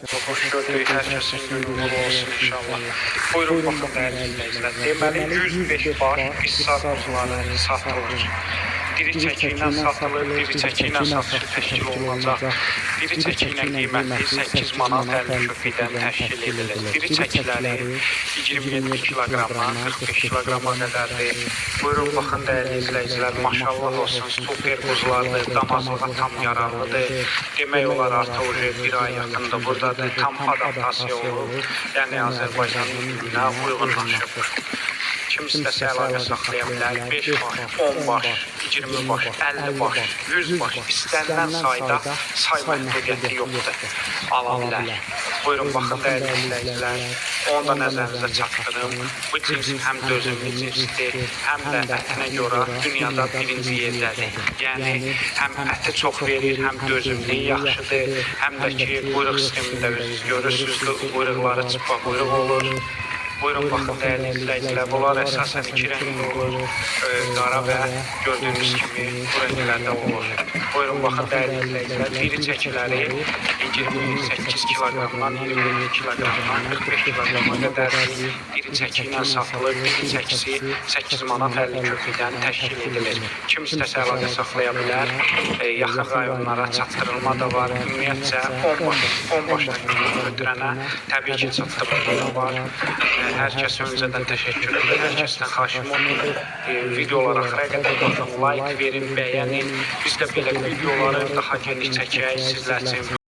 Xoş gördük. Hər kəsin günü uğurlu olsun inşallah. Buyurun baxın, dəyərli izləyicilər. Deməli 105 baş qissar quzuları satılır. Diri çəki ilə satılır, diri çəki ilə satışı təşkil olunacaq. Diri çəki ilə qiyməti 8 manat 50 köpükdən təşkil edilir. Diri çəkiləri 27 kiloqramdan 45 kiloqrama qədərdir. Buyurun baxın, dəyərli izləyicilər, maşallah olsun, super quzulardır, damazlığa tam yararlıdır. Demək olar artıq bir ay yaxındır buradadır, tam adaptasiya olub, yəni Azərbaycanın iqliminə uyğunlaşıb. Kim istəsə əlaqə saxlaya bilər. 5 baş, 10 baş, 20 baş, 50 baş, 100 baş, istənilən sayda, say məhdudiyyəti yoxdur. Ala bilər. Buyurun baxın, dəyərli izləyicilər. Onu da nəzərinizə çatdırım. Bu cins həm dözümlü cinsdir, həm də ətinə görə dünyada birinci yerdədir. Yəni həm əti çox verir, həm dözümlüyü yaxşıdır, həm də ki quyruq sistemində özünüz görürsünüz, quyruqları çıpa quyruq olur. Buyurun baxın, dəyərli izləyicilər, bunlar əsasən iki rəngli olur, qara və gördüyünüz kimi bu rənglərdə olur. Buyurun baxın, dəyərli izləyicilər, diri çəkiləri 28 kiloqramdan, 27 kiloqramdan 45 kiloqrama qədər diri çəki ilə satılır. Diri çəkisi 8 manat 50 köpükdən təşkil edilir. Kim istəsə əlaqə saxlaya bilər. Yaxın rayonlara çatdırılma da var. Ümumiyyətcə 10 baş, 10 başdan götürənə təbii ki çatdırılma da var. Hər kəsə öncədən təşəkkür edirəm. Hər kəsdən xahişim odur. Videolar axıra qədər baxın, like verin, bəyənin. Biz də belə videoları daha geniş çəkək sizlər üçün.